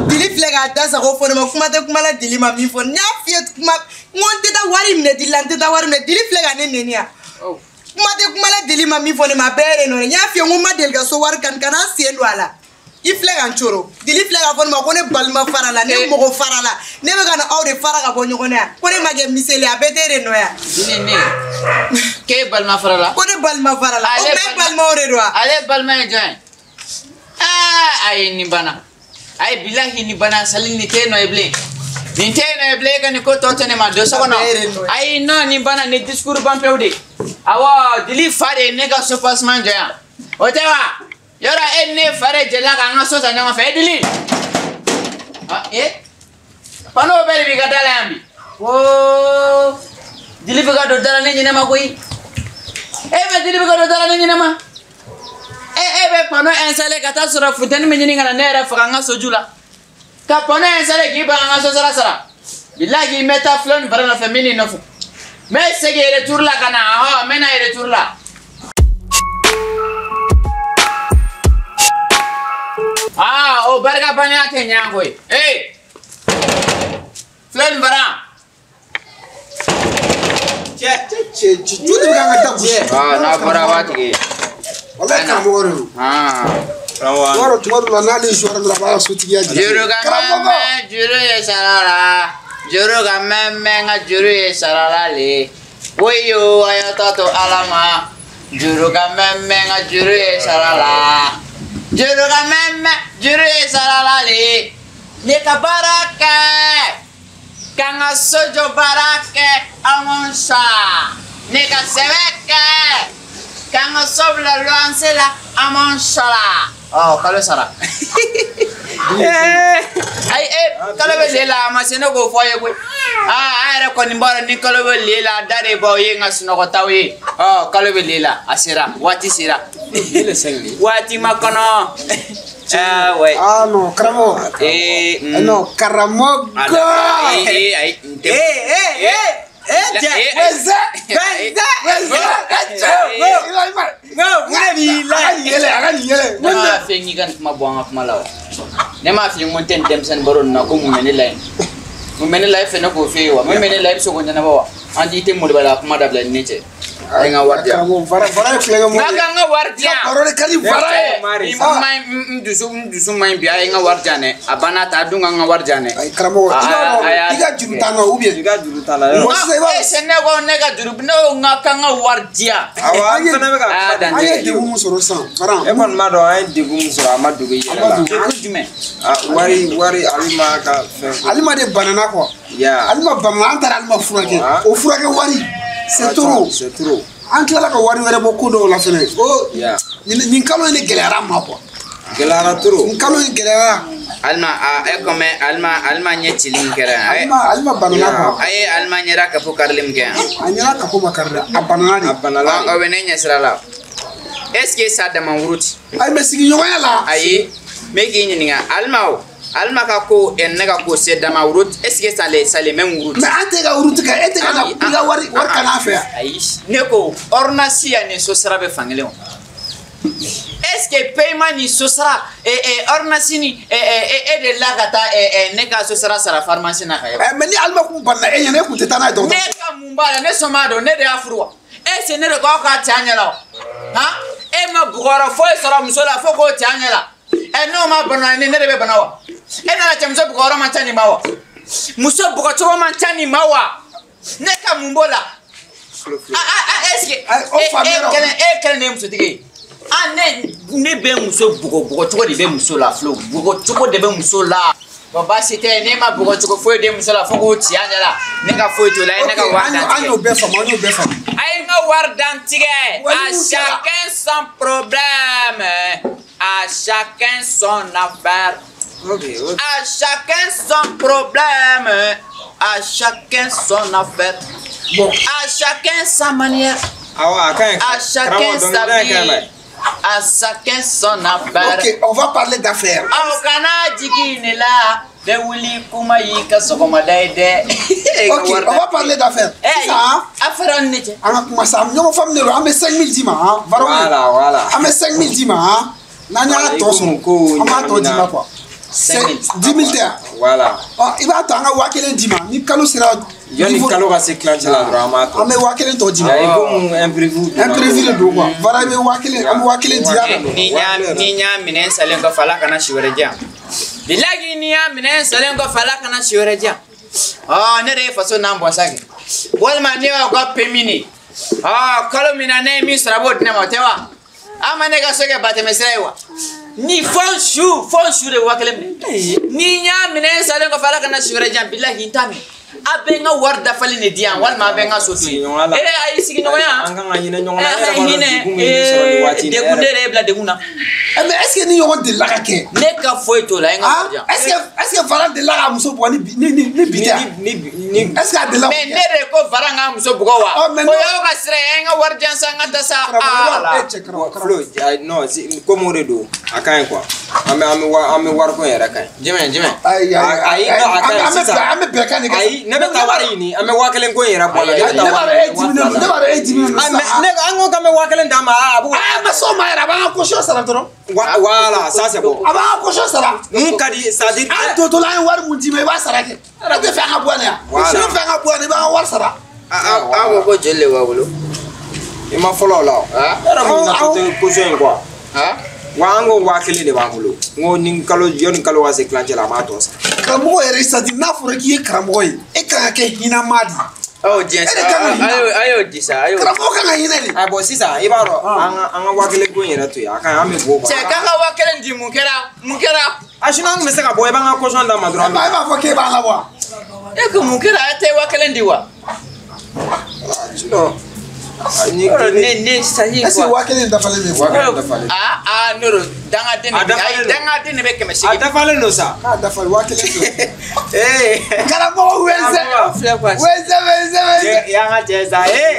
F: Dili filɛ k'a da sago fɔ ne ma kuma tɛ kuma la dili ma min fɔ n y'a f'i ye kuma n ko n tɛ taa wari minɛ dili la n tɛ taa wari minɛ dili filɛ ka ne nɛni yan. Kuma tɛ kuma la dili ma min fɔ ne ma a bɛɛ de nɔ ye n y'a f'i ye n ko n ma deli ka so wari kanu ka na n sen don a la. I filɛ ka n coro dili filɛ k'a fɔ ne ma ko ne balima fara la ne mɔgɔ fara la ne bɛ ka na aw de fara ka bɔ ɲɔgɔn na yan ko ne ma kɛ miseli a bɛɛ tɛ de nɔ yan.
E: Dili ne k'e balima fara la.
F: Ko ne balima fara la o bɛɛ balimaw de don wa.
E: Ale balima ye jɔn ye. Aa ayi nin banna ayi bilahi nin banna sali nin tɛ nɔ ye bilen nin tɛ nɔ ye bilen e ka nin ko tɔ to ne ma don so kɔnɔ ayi non nin banna nin discours ban pewu de awɔ dili fa de ye ne ka soubassement jɔ yan o tɛ wa. Yɔrɔ e ne fa de delila k'an ka so san ɲɔgɔn fɛ e dili e panneau bɛɛ de b'i ka da la yan bi woo dili bɛ ka don da la ne ɲinɛ ma koyi e bɛ dili bɛ ka don da la ne ɲinɛ ma e bɛ panneau installé ka taa sɔrɔ funteni bɛ ɲini ka na ne yɛrɛ faga n ka soju la ka panneau installé k'i ban an ka so sara sara bilahi n bɛ taa filɛ nin fara nɔfɛ min n'i nɔfɛ n bɛ segin retour la ka na ɔhɔ n bɛ na retour la. Ah, o barika banenya tɛ ɲɛ koyi. Ee, filɛ nin bara.
C: Cɛ cɛ joli de bɛ k'an ka da gosi.
E: Ah, n'a bɔra a b'a tigi ye.
C: Walayi karamɔgɔ de don.
D: Karamɔgɔ.
C: Tuma dɔ tuma dɔ la n'ale joueur dɔrɔn a b'a ka sotigiya jira.
E: Juru ka mɛn juru ye sara la. Juru ka mɛn mɛn ka juru ye sara la le. Woyo a y'a ta to Ala ma. Juru ka mɛn mɛn ka juru ye sara la. Juru ka mɛn mɛn juru ye sara la le. Ne ka baara kɛ k'an ka so jɔ baara kɛ an k'an sara. Ne ka sɛbɛ kɛ k'an ka so bila luwanse la an b'an sara. Ɔ kalo sara. Ayi kalo bɛ le la a ma se ne k'o fɔ aw ye koyi. Aa an yɛrɛ kɔni b'a dɔn ni kalo bɛ le la da de b'aw ye n ka sunɔgɔtaw ye. Ɔ kalo bɛ le la a sera waati sera. Waati ma kɔnɔ. Ah ouais.
C: Ah non, karamɔgɔ. Non, karamɔgɔ.
E: Ayi n tɛ.
F: Cɛ.
C: Wɛzɛ.
F: Wɛzɛ.
C: Wɛzɛ.
F: N ko mun de b'i la.
C: A ka nin yɛlɛ, a ka nin yɛlɛ.
E: Ne m'a f'i ye k'i ka nin kuma bɔ an ka kuma la wa? Ne m'a f'i ye ko n tɛ nin denmisɛnnin baro ninnu na ko mun bɛ ne la yen? Mun bɛ ne la e fɛ ne k'o f'e ye wa? Mun bɛ ne la e bɛ se k'o ɲɛnabɔ wa? An t'i tɛ molobaliya kuma dabila ni ne cɛ. A ye n ka wari di yan.
C: Karamɔgɔ fara fara ye kulonkɛ mɔgɔ
E: N'a
C: ye.
E: ka n ka wari di yan.
C: Baro de ka di fara ye.
E: Ni ma ɲi n dusu n dusu man ɲi bi a ye n ka wari di yan dɛ. A banna ta a dun ka n ka wari di yan dɛ.
C: Ayi karamɔgɔ i b'a dɔn i ka juru t'an kan ou bien.
D: I ka juru t'a la yɔrɔ.
C: Mɔgɔ sisan i b'a
E: E se ne ko ne ka juru ne ko n ka kan ka wari di yan.
D: Awɔ an fana bɛ ka
E: Aa,
D: kuma
E: dan
C: an ye
E: tɛ.
C: degun mun sɔrɔ sisan Faran.
D: E kɔni b'a dɔn an ye degun min sɔrɔ a ma dogo i yɛrɛ la.
E: Degun jumɛn?
D: Wari wari Alima ka fɛn ko.
C: Alima de banana quoi.
D: Ya.
C: Alima banana an taara Alima furakɛ. O furakɛ wari. C'est trop.
D: C'est trop.
C: An tilala ka wari wɛrɛ bɔ ko dɔw la fɛnɛ. O
D: Ya.
C: nin kalo in de gɛlɛyara an ma quoi.
D: Gɛlɛyara trop.
C: Nin kalo in gɛlɛyara.
E: Alima a e kɔmi Alima Alima ɲɛ cili min kɛra yan.
C: Alima Alima banana quoi.
E: A ye Alima ɲɛda kapo karili min kɛ yan.
C: A ɲɛna kapo ma kari dɛ. A banana de.
D: A banana de.
E: Aw bɛ ne ɲɛ sira la. Est-ce que ça dans ma route?
C: Ayi mais sigiɲɔgɔnya la.
E: Ayi, n bɛ k'i ɲininka Alima o. Alima ka ko ne ka ko c'est dans ma route. Est-ce que ça les même route?
C: Mais an tɛ ka route kɛ, e tɛ ka na i ka wari kana fɛ yan.
E: Ayi, ne ko ordonnance ya ni so sara bɛ fankelen o. Est-ce que paiement ni so sara ordonnance ni e de la ka taa ne ka so sara sara pharmacie na ka ye.
C: Mais ni Alima kun banna e ɲɛna e kun tɛ taa n'a ye dɔgɔtɔrɔso.
E: Ne ka mun b'a la, ne sɔn b'a dɔn, ne de y'a furu wa. Est-ce que ne de ko aw k'a cɛ a ɲɛ la wa? Han? E ma bugɔrɔ foyi sɔrɔ muso la fo k'o cɛ a ɲɛ la. N'o ma bana ne de bɛ bana wa? E nana cɛmuso bugɔyɔrɔ man ca nin ma wa? Muso bugɔcogo man ca nin ma wa? Ne ka mun b'o la? Est-ce que e kɛlen de ye musotigi ye? Ne bɛ muso bugɔ, bugɔcogo de bɛ muso la Flo, bugɔcogo de bɛ muso la. Bon baasi tɛ, ne ma bugɔcogo foyi di muso la fo k'o ci a ɲɛ la. Ne ka foyi t'o la, ne ka wari dantigɛ.
C: An y'o bɛɛ faamu, an y'o bɛɛ faamu.
E: A ye n ka wari dantigɛ. À chacun son problème. À chacun son affaire.
D: Okay, okay.
E: À chacun son problème. À chacun son affaire.
D: Bon.
E: À chacun sa manière.
D: À
E: chacun sa vie. À chacun son affaire.
C: Ok, on va parler d'affaires.
E: Aw kana jigin ne la. Bɛ wuli kuma y'i ka sɔgɔmada ye dɛ.
C: Ok, on va parler d'affaires. Sisan.
E: Affaire an ni ne cɛ.
C: An ka kuma sa, ɲɔgɔn faamu de don, an bɛ 5000 d'i ma han.
D: Voilà, voilà.
C: An bɛ 5000 d'i ma han. N'an y'a tɔ sɔrɔ, an b'a tɔ d'i ma quoi. 10 000 tɛ yan.
D: Voilà.
C: Ɔ i b'a to an ka 1000 d'i ma ni kalo sera.
D: Yanni kalo ka se tilancɛ la dɔrɔn an b'a tɔ.
C: An bɛ 1000 tɔ d'i ma.
D: I komi imprévu.
C: Imprévu de don quoi. Voilà, i bɛ 1000, an bɛ 1000 di yan.
E: Ni n y'a minɛ n salen kɔfɛ Ala kana si wɛrɛ di yan. Bilahi ni y'a minɛ n salen kɔfɛ Ala kana si wɛrɛ di yan. Ɔ ne de ye faso n'an bɔn sa kɛ. Walima ne y'aw ka permis de. Ɔ kalo min na ne ye min sɔrɔ a b'o di ne ma o tɛ wa? A ma ne ka so kɛ batɛmɛ sira ye wa? Ni fo n su de 1000 minɛ. Ni n y'a minɛ n salen kɔfɛ Ala kana si wɛrɛ di yan bilahi n t'a minɛ. A bɛ n ka wari dafalen de di yan walima a bɛ n ka so to yen. Ayi sigiɲɔgɔnya.
D: An kan ka hinɛ ɲɔgɔn na. E yɛrɛ b'a dɔn degun min ye sɔrɔ nin waati in na.
E: Degun de ye bila degun na.
C: Mais est-ce que ni ɲɔgɔn delila ka kɛ?
E: Ne ka foyi t'o la, e ka wari di yan.
C: Est-ce que Varan delila k'a muso bugɔ ni bi tɛ yan? Est-ce que a delila?
E: Mais ne de ko Varan k'a muso bugɔ wa? O y'aw ka sira ye, an ka wari di yan sa, an ka taa sa.
D: Flo, non, komi o de don, a ka ɲi quoi. An bɛ wariko in yɛrɛ ka ɲi.
E: Jumɛn?
C: Ayi,
D: ayi, a ka ɲi sisan.
C: An bɛ bɛnkan de kɛ.
D: Ayi, ne bɛ taa wari ɲini, an bɛ 1000 ko in yɛrɛ bɔ a la.
C: Ne b'a dɔn e diminen don, ne b'a dɔn e diminen don sisan.
D: Ne an ko k'an bɛ 1000 d'a ma, a b'o.
C: A ma s'o ma yɛrɛ, a b'an ka caution sara dɔrɔn.
D: Voilà, ça c'est bon.
C: A b'an ka caution sara.
D: Mun ka di, c'est à dire.
C: An tɔ la an ye wari mun d'i ma, i b'a sara kɛ. E tɛ fɛ an ka bɔ yan. Ni fɛ an ka bɔ yan, i b'an ka wari sara.
E: Aw ko ko joli de b'a bolo?
D: I ma fɔlɔ o la o. E yɛrɛ mun natɔ tɛ caution in quoi. Wa an ko 1000 de b'an bolo. N ko ni kalo yanni kalo ka se tilancɛ la, an b'a tɔ sara.
C: Karamɔgɔ yɛrɛ, c'est à dire n'a fɔra k'i ye karamɔgɔ ye, e kan ka kɛ hinɛmaa de ye.
E: Aw diɲɛ sa, a y'o di sa, a y'o.
C: Karamɔgɔ kan ka hinɛ de.
D: Ayi bon sisan i b'a dɔn an ka 1000 ko in yɛrɛ to yen, a ka ɲi an bɛ bɔ quoi.
E: Cɛ k'a ka 1000 di, mun kɛra? Mun kɛra?
D: A sinon an tun bɛ se ka bɔ, i b'an ka caution d'a ma dɔrɔn.
C: E b'a fɔ k'e b'a la wa?
E: E ko mun kɛra? E tɛ 1000 di wa?
D: Sinon.
E: Ne sahi
C: quoi. Est-ce que 1000 dafalen bɛ?
D: 1000 dafalen.
E: Ah ne do dangaden de bɛ, ayi dangaden de bɛ 800.
D: A dafalen don sa.
C: K'a dafalen 1000 don.
D: Ee.
C: Karamɔgɔ wɛnsɛ.
E: Filɛ quoi.
C: Wɛnsɛ wɛnsɛ wɛnsɛ.
D: Y'an ka cɛ sa. Ee.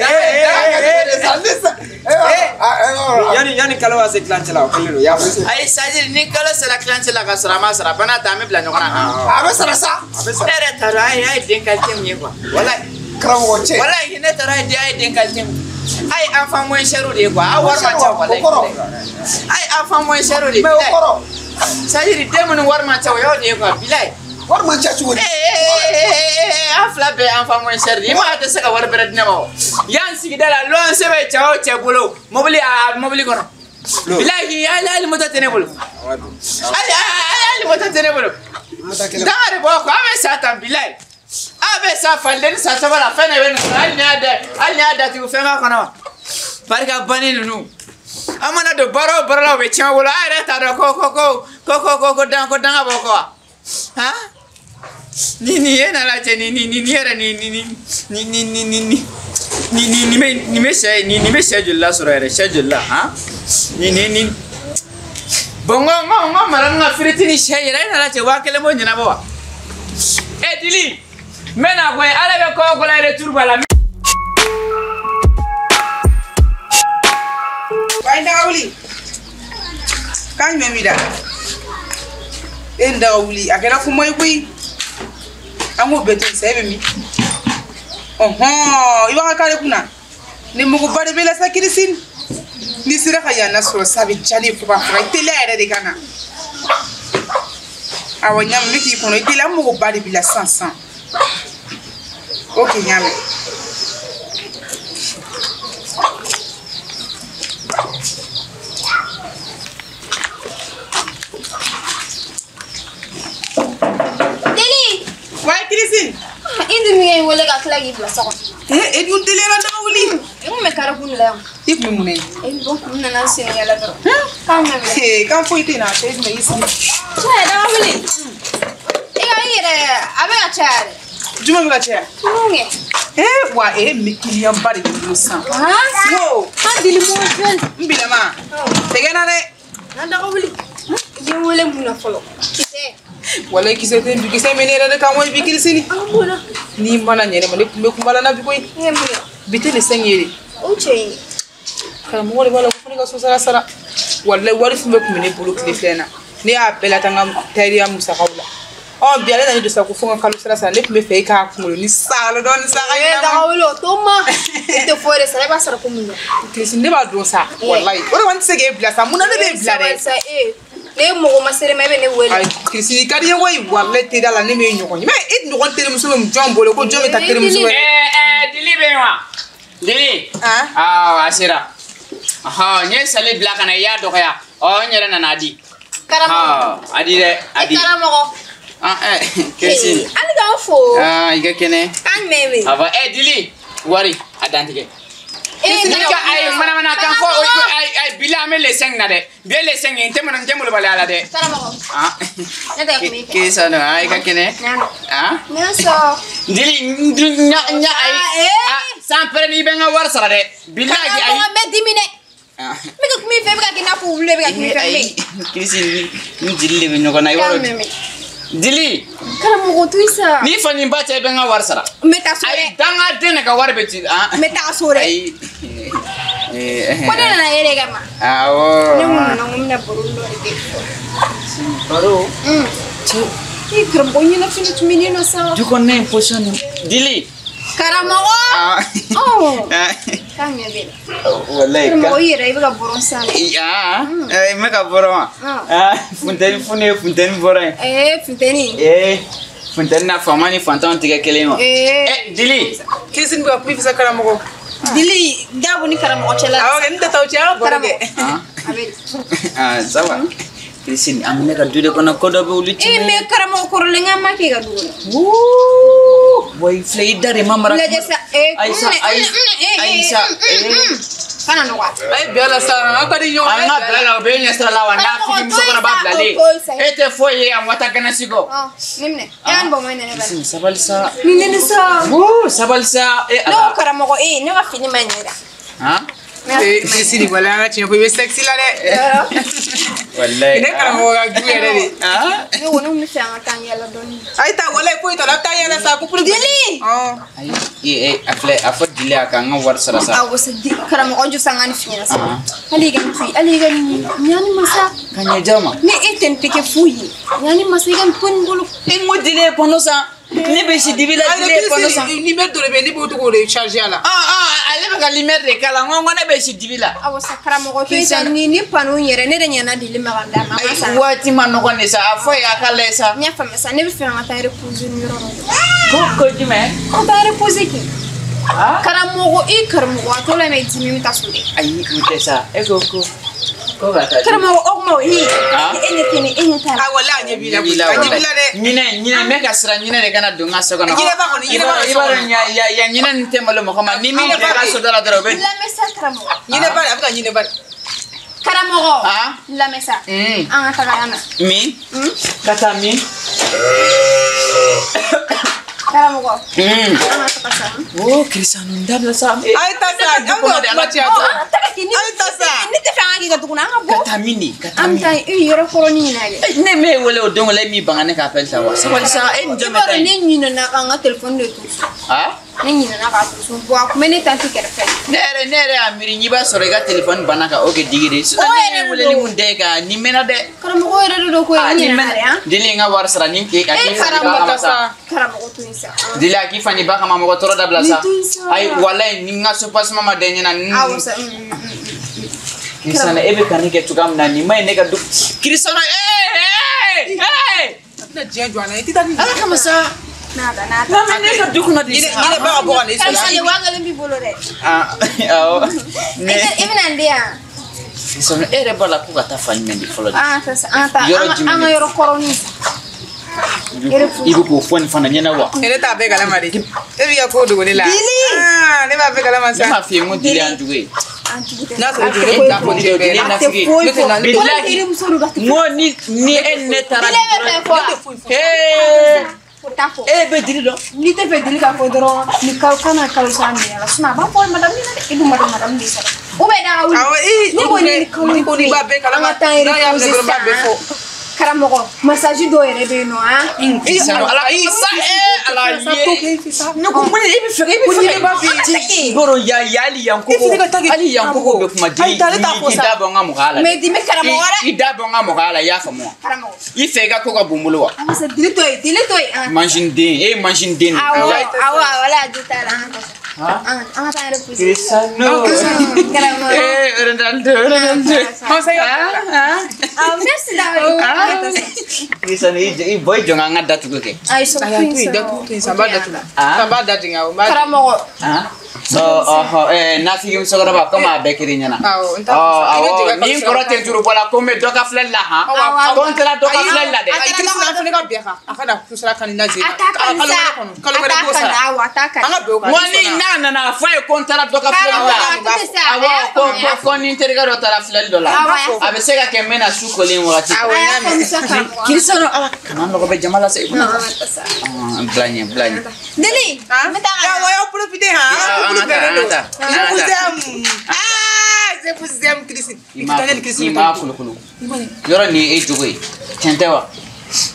D: Yanni kalo ka se tilancɛ la o kɛlen don.
E: Ayi c'est à dire ni kalo sera tilancɛ la ka sɔrɔ a ma sara bana ta an bɛ bila ɲɔgɔn na.
C: A bɛ sara sa.
D: A bɛ sara.
E: Ne yɛrɛ t'a dɔn a ye den qualité min ye quoi. Walayi.
C: Karamɔgɔ cɛ.
E: Walayi ne taara a ye den qualité min. A ye enfant moins cher de ye quoi. A wari man ca walayi. A ye enfant moins cher de ye.
C: Mais o kɔrɔ.
E: C'est à dire den minnu wari man ca o y'o de ye quoi bilayi.
C: Wari man ca cogo di?
E: An fila bɛɛ enfant moins cher de ye. I ma a tɛ se ka wari bɛrɛ di ne ma o. Yan sigida la luwanse bɛ cɛ o cɛ bolo mobili a mobili kɔnɔ. Bilayi hali moto tɛ ne bolo. Hali moto tɛ ne bolo. Danga de bɔ quoi an bɛ sa tan bilayi. A bɛ sa faliden sa saba la fɛn de bɛ nin sɔrɔ hali n'i y'a datugu fɛn b'a kɔnɔ wa. Barika bannen ninnu. An mana don baara o baara la o bɛ tiɲɛ bolo a yɛrɛ t'a dɔn ko ko ko ko ko ko ko danga b'o kɔ wa. Han ni ni e nana cɛ ni ni ni yɛrɛ ni ni ni ni ni ni ni ni ni ni bɛ ni bɛ sɛ ni ni bɛ sɛ joli la sɔrɔ yɛrɛ sɛ joli la han ni ni ni bon n ko n ko mara n ka firiti ni sɛ yɛrɛ e nana cɛ 1000 b'o ɲɛnabɔ wa. E dili. N bɛ na koyi ala bɛ ko o ko la retour b'a la.
A: Wa inda wuli. Kan me mida. Inda wuli akela fuma koyi. An ko beto sai be mi. Oho, i b'a kare kuna. Ni mugo bare be la sa Christine. Ni sira ka yana sɔrɔ sa bɛ diya ne ye fo ka faga i teliya yɛrɛ de ka na. Awɔ n y'a mɛn n bɛ k'i kɔnɔ i teliya n mago ba de b'i la sisan sisan. Ok n y'a mɛn.
G: Deli!
A: Wa Christine!
G: I dun ye n wele ka tila k'i bila so kɔnɔ.
A: E dun teliyara daga wuli.
G: I kun bɛ kare kun de la yan.
A: I kun bɛ mun na yen?
G: Bon, n nana n sen yɛlɛ dɔrɔn. K'an bɛ minɛ.
A: K'an foyi tɛ yen nɔ, a tɛ jumɛn i sigi.
G: Cɛ daga wuli. I ka i yɛrɛ a bɛ ka caya dɛ.
A: Jumɛn bɛ ka caya?
G: Mun kɛ?
A: Wa e client ba de bɛ n bolo sisan. N ko.
G: An dili mɔgɔ jɔn.
A: N bilama. Tɛgɛ na dɛ.
G: An daga wuli. I ye n wele mun na fɔlɔ? Kisɛ.
A: Walayi kisɛ tɛ bi kisɛ bɛ ne yɛrɛ de kan wa bi Christine. N'i mana ɲɛ ne ma ne kun bɛ kuma la na bi koyi.
G: Ne ye mun ye?
A: Bi tɛ le 5 ye de.
G: O cɛ in.
A: Karamɔgɔ de b'a la ko fo ne ka so sara sara. Walayi wari fɛn bɛɛ kun bɛ ne bolo tile filɛ in na. Ne y'a bɛɛ lataa n ka tayɛriya musakaw la. Ɔ bi ale nana ne don sa ko fo n ka kalo sara sara ne tun bɛ fɛ e k'a kunkolo ni saalo dɔɔni sa ka ɲɛnama.
G: Daga wuli o to ma. E tɛ foyi de sara e b'a sara ko mun na?
A: Christine ne b'a dɔn sa walayi o de kɔni tɛ se k'e bila sa mun na ne b'e bila dɛ.
G: Ne mɔgɔ ma sere ma e bɛ ne wele.
A: Ayi Christine i ka di n ye koyi walayi teriya la ne m'e ɲɔgɔn ye mais e ɲɔgɔn terimuso bɛ jɔn bolo ko jɔn bɛ taa terimuso wɛrɛ.
E: Dili bɛ yen wa? Dili. A sera. N ye sali bila ka na i y'a dɔgɔya. Ɔ n yɛrɛ nana a di.
G: Karamɔgɔ.
E: A di dɛ a di.
G: Karamɔgɔ.
E: Christine.
G: Hali k'an fo.
E: I ka kɛnɛ.
G: K'an jumɛn bɛ yen?
E: A fɔ Dili wari a dantigɛ. Ayi manamana kan fɔ ayi bi la an bɛ le 5 na dɛ bi ye le 5 ye n tɛ molobaliya la dɛ.
G: Karamɔgɔ. Ne tɛ kun i fɛ.
E: Kesa no i ka kɛnɛ.
G: Ne sɔn.
E: Dili n ɲa ayi san pɛrɛn i bɛ n ka wari sara dɛ. Bilahi ayi.
G: Karamɔgɔ n bɛ dimi dɛ. N bɛ ka kuma i fɛ e bɛ ka kɛ i n'a fɔ wulu bɛ ka kuma i fɛ.
E: Ayi Christine ni Dili de bɛ ɲɔgɔn na i b'a dɔn. Dili.
G: Karamɔgɔ to yen sa.
E: N'i fa ni ba cɛ i bɛ n ka wari sara.
G: N bɛ taa so dɛ.
E: Ayi dangaden de ka wari bɛ ci.
G: N bɛ taa so dɛ.
E: Ayi.
G: Ko ne nana e de kama.
E: Awɔ.
G: Ne kun nana ko n bɛna baro dɔ de kɛ.
E: Baro? Cɛ.
G: I karamɔgɔ ɲɛnafin tun bɛ ne nɔ sa.
E: Du kɔnɔna in position nin. Dili.
G: Karamɔgɔ. K'a ɲɛ bɛ la.
E: Walayi.
G: Karamɔgɔ i yɛrɛ i bɛ ka bɔrɔn san dɛ.
E: N bɛ ka bɔrɔn wa? Funteni funu ye funteni bɔrɔn
G: ye. Funteni.
E: Funteni na faama ni fantanw tɛ kɛ kelen ye wa? Dili.
A: Christine bɛ ka kuma i fɛ sa karamɔgɔ.
G: Dili da ni karamɔgɔ cɛla.
A: Awɔ kɛ n tɛ taa o cɛ an ka baro kɛ.
G: A bɛ.
E: Ça va. Christine an bɛ ne ka du de kɔnɔ ko dɔ bɛ olu ci.
G: Mais karamɔgɔ kɔrɔlen an ma k'e ka du kɔnɔ.
E: Wa i filɛ i da de ma mara.
G: Lajɛ sa
E: Ayisa ayi Ayisa.
G: Kana nɔgɔya.
A: A ye bɛn a la sa an ka di ɲɔgɔn
E: ye. An ka bila la o bɛ ɲɛ sira la wa n'a fini musokɔrɔba bilalen. E tɛ foyi ye yan wata gɛnɛsi kɔ.
G: Ne minɛ e ka nin bɔnbɔn in na ne ba.
E: Christine sabali sa.
G: Ni ne sa.
E: Sabali sa e ala.
G: Ne ko karamɔgɔ ne ka fini ma ɲɛ da.
A: Christine walayi an ka tiɲɛ fɔ i bɛ sexy la dɛ.
E: Walayi.
A: Ne karamɔgɔ ka du yɛrɛ de.
G: Ne ko ne kun bɛ fɛ an ka taa yala dɔɔni.
A: A ye taa walayi foyi t'a la a bɛ taa yala sa ko.
G: Dili.
E: Ayi a filɛ a fɔ Dili a ka n ka wari sara sa.
G: Awɔ sa karamɔgɔ jɔ sa n ka nin f'i ɲɛna sa. Hali i ka nin to yen hali i ka nin ɲani masa.
E: Ka ɲɛ ja ma.
G: Ne e tɛ nin tɛ kɛ foyi ye ɲani masa i ka nin to nin bolo.
E: E n ko Dili ye pɔnɔ san. Ne bɛ si dibi la Dili ye pɔnɔ san.
A: Numéro dɔ de bɛ yen ne b'o to k'o de charger a la.
E: Ale bɛ ka lumière de k'a la n ko ne bɛ si dibi la.
G: Awɔ sa karamɔgɔ to yen sa ni panneau in yɛrɛ ne de ɲɛna Dili ma ka d'a ma.
E: Ayi waati ma nɔgɔn de sa a fɔ ye a ka lajɛ sa.
G: N y'a faamuya sa ne bɛ fɛ an ka taa reposer nin yɔrɔ
E: la. Ko jumɛn?
G: An taa reposer kɛ. Karamɔgɔ i karamɔgɔ a tɔ la mɛ dimi bɛ taa so dɛ.
E: Ayi o tɛ sa e ko ko.
G: Karamɔgɔ o kuma o e ɲɛ tɛ ne e ɲɛ t'a la.
A: A walayi a ɲɛ b'i la a ɲɛ b'i la dɛ.
E: Ɲinɛ n bɛ ka siran ɲinɛ de kana don n ka so kɔnɔ.
A: Ɲinɛ ba kɔni ɲinɛ ba
E: i b'a dɔn yan ɲinɛ nin tɛ malo mɔgɔ ma ni min bila i ka so da la dɔrɔn o bɛ.
G: Lamɛn sa karamɔgɔ.
A: Ɲinɛ ba a bɛ ka ɲinɛ ba.
G: Karamɔgɔ. Lamɛn sa. An ka taga yan na.
E: Min? Ka taa min?
G: Karamɔgɔ. An ka taga sa.
E: O Christian n dabila sa.
A: A ye taa sa an bɛ kuma caya dɔrɔn.
G: An taga kɛ
A: A ye taa sa.
G: Ne tɛ fɛ an ka k'i ka tuguni an ka bɔ.
E: Ka taa min de? Ka taa
G: An
E: min?
G: bɛ taa e yɔrɔ kɔrɔnin in na dɛ.
E: Ne m'e wele o don la e m'i ban ka ne ka appel ta wa? Sabali sa e ni jɔn bɛ taa
G: I b'a dɔn
E: yen?
G: ne ɲinɛna ka n ka téléphone de to so. Ne ɲinɛna k'a to so. Bon, a kun bɛ ne tanti kɛrɛfɛ.
E: Ne yɛrɛ y'a miiri n'i b'a sɔrɔ i ka telefɔni banna ka o kɛ digi de. Sinon ne ye weleli mun da e kan nin mɛnna dɛ.
G: Karamɔgɔ yɛrɛ de don koyi, n ɲinɛna dɛ han.
E: Dili n ka wari sara ni k'e a k'i fa ni ba kama sa.
G: Karamɔgɔ to yen sa.
E: Dili a k'i fa ni ba kama mɔgɔ tɔɔrɔ dabila sa. Ayi walayi ni n ka soubassement ma da n ɲɛna.
G: Awɔ sa.
E: Kirisana e bɛ ka ne kɛ cogoya min na nin ma ɲi ne ka du. Kirisana ee ee.
A: A tɛna diɲɛ jɔ a la i tɛ taa ni.
E: Ala kama sa.
G: Nada nada.
E: Non mais ne ka du kɔnɔ de.
A: Ɲinɛ ba ka bɔ ka na i sɔrɔ.
G: Kirisana 5000 b'i bolo dɛ.
E: Ah awɔ.
G: I bɛna n di yan.
E: Kirisana e yɛrɛ b'a la ko ka taa fan jumɛn de fɔlɔ de.
G: Ah ça an ta an ka yɔrɔ kɔrɔnin.
E: I bɛ k'o fɔ nin fana ɲɛna wa.
A: Ne t'a bɛɛ kalama de. E b'i ka ko dogo ne la.
F: Dili.
A: Ah ne b'a bɛɛ kalama sa.
E: Ne m'a f'i ye n ko Dili y'an jugu ye.
A: N'a sɔrɔ jugu ne t'a fɔ diɲɛ bɛɛ la.
E: A tɛ foyi fɔ. Bilahi n ko ni e ni ne taara.
G: Dili bɛ fɛn fɔ wa.
E: E bɛ Dili dɔn.
G: N'i tɛ fɛ Dili ka fɔ dɔrɔn ni kalo kana kalo sara minɛ la sinon a b'a fɔ madame ɲɛna dɛ i dun b'a dɔn madame b'i sara. Ou bien n'a ka wuli.
A: Awɔ ee
G: ne ko ni kalo
A: ni ko n'i b'a bɛɛ kalama.
G: An ka taa reposer sisan. Karamɔgɔ massage dɔw yɛrɛ bɛ yen nɔ han.
E: Ala ayi sa ee ala ye. Ne ko mun e bɛ fɛ e bɛ fɛ. Yɔrɔ ya hali yan koko hali yan koko bɛ kuma Dili i da bɔ n ka mɔgɔya la.
G: Mais dimi karamɔgɔ dɛ.
E: I da bɔ n ka mɔgɔya la i y'a faamu wa.
G: Karamɔgɔ.
E: I fɛ i ka ko ka bon n bolo wa.
G: An ka se Dili to yen Dili to yen.
E: Mansin den e ye mansin den de.
G: Awɔ awɔ wala a jo t'a la an ka taa. An ka taa reposer.
E: Kirisano.
G: Karamɔgɔ.
E: Eh Ronaldo Ronaldo.
G: Ah merci d'avoir.
E: Kirisano i bɔ i jɔ an ka datugu kɛ.
G: Ayi sɔn
A: to yen datugu to yen san b'a datugu. San b'a datugu awɔ.
G: Karamɔgɔ.
E: Nafigi musokɔrɔba komi a bɛɛ kɛr'i ɲɛna.
A: Awɔ n t'a fɔ.
E: Awɔ ni n kɔrɔ tɛ turu bɔ la ko n bɛ dɔ ka filɛli la han. Ko n taara dɔ ka filɛli la dɛ.
A: Ayi Kirisana fana ka bɛn kan a ka na kusara kan ni na
G: A t'a kan sa.
A: Kalo wɛrɛ k'o sara.
G: Awɔ a t'a kan.
A: An ka bɛn o kan.
E: N ko ni n'a nana a fɔ a ye ko n taara dɔ ka filɛli la. Awɔ ko ni n terikɛ dɔ taara filɛli dɔ la. A bɛ se ka kɛ n bɛ na su kolen wagati.
A: Awɔ n y'a mɛn.
E: Kirisana ala kana nɔgɔ bɛ jama la sa i bɛna. Bila ɲɛ bila ɲɛ.
G: Dili. N bɛ taa ka na.
A: Awɔ y'aw profiter han. Je vous aime. Ah, je vous aime Christine.
E: I m'a kolokolo. Yɔrɔ nin ye e jogo ye. Tiɲɛ tɛ wa?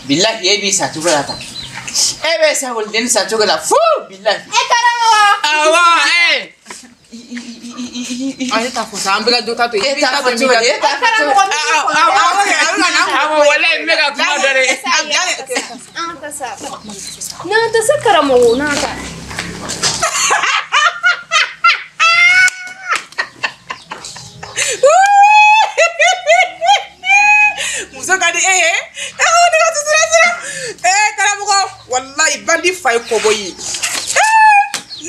E: Bilahi e b'i sa cogo la tan. E bɛ sa woloden sa cogo la fu bilahi.
G: E karamɔgɔ.
E: Awɔ ee.
A: An t'a fɔ sa an bɛ ka dɔ ta to yen.
E: E t'a fɔ cogo di? E t'a fɔ cogo di? Awɔ walayi n bɛ ka kuma dɔ de.
G: An ka sa. N'an tɛ se karamɔgɔ n'an ta.
A: Muso ka di e ye e ko ne ka sira sira ee karamɔgɔ walayi bandi fa ye kɔbɔ ye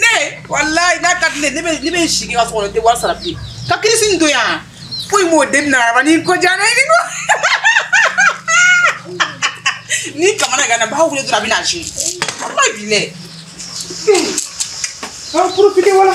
A: ne walayi n'a ka di ne ne bɛ sigi ka so kɔnɔ n tɛ wari sara bilen ka kirisi don yan foyi m'o den na ni ko diya ne ni ko ni kamana gana n b'a wele dɔrɔn a bɛ na se walayi bilayi aw profiter wala.